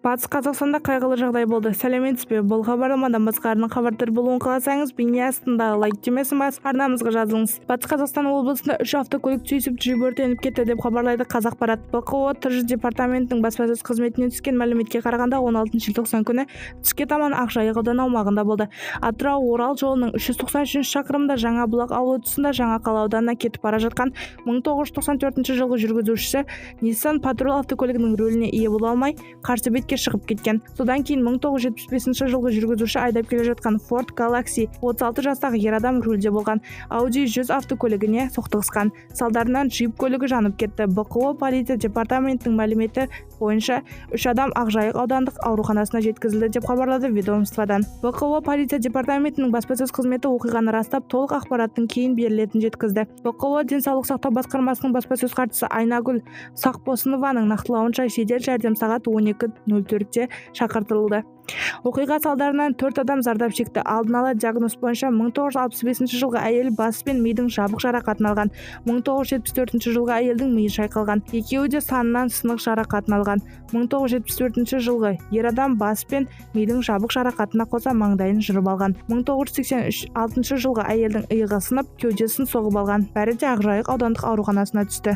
Батыс Қазақстанда қайғылы жағдай болды. Сәлеметсіз бе? Бұл хабарламадан басқа арна хабардар болуын қаласаңыз, бейне астындағы лайк түймесін басып, арнамызға жазылыңыз. Батыс Қазақстан облысында 3 автокөлік түйісіп, джип өртеніп кетті деп хабарлайды Қазақпарат. БҚО ТЖ департаментінің баспасөз қызметінен түскен мәліметке қарағанда, 16 желтоқсан күні түске таман Ақжайық ауданы аумағында болды. Атырау-Орал жолының 393 шақырымында Жаңа Бұлақ ауылы тұсында Жаңақала ауданына кетіп бара жатқан 1994 жылғы жүргізушісі Nissan Patrol автокөлігінің рөліне ие бола алмай, қарсы бетке шығып кеткен. Содан кейін 1975 жылғы жүргізуші айдап келе жатқан Ford Galaxy 36 жастағы ер адам рөлде болған Audi 100 автокөлігіне соқтығысқан. Салдарынан джип көлігі жанып кетті. БҚО полиция департаментінің мәліметі бойынша 3 адам Ақжайық аудандық ауруханасына жеткізілді деп хабарлады ведомстводан. БҚО полиция департаментінің баспасөз қызметі оқиғаны растап, толық ақпараттың кейін берілетінін жеткізді. БҚО денсаулық сақтау басқармасының баспасөз хатшысы Айнагүл Сақпосынованың нақтылауынша, жедел жәрдем сағат 12:04-те шақыртылды. Оқиға салдарынан 4 адам зардап шекті. Алдын ала диагноз бойынша 1965 жылғы әйел бас пен мидың жабық жарақатын алған. 1974 жылғы әйелдің миы шайқалған. Екеуі де санынан сынық жарақатын алған. 1974 жылғы ер адам бас пен мидың жабық жарақатына қоса маңдайын жырып алған. 1986 жылғы әйелдің иығы сынып, кеудесін соғып алған. Бәрі де Ақжайық аудандық ауруханасына түсті.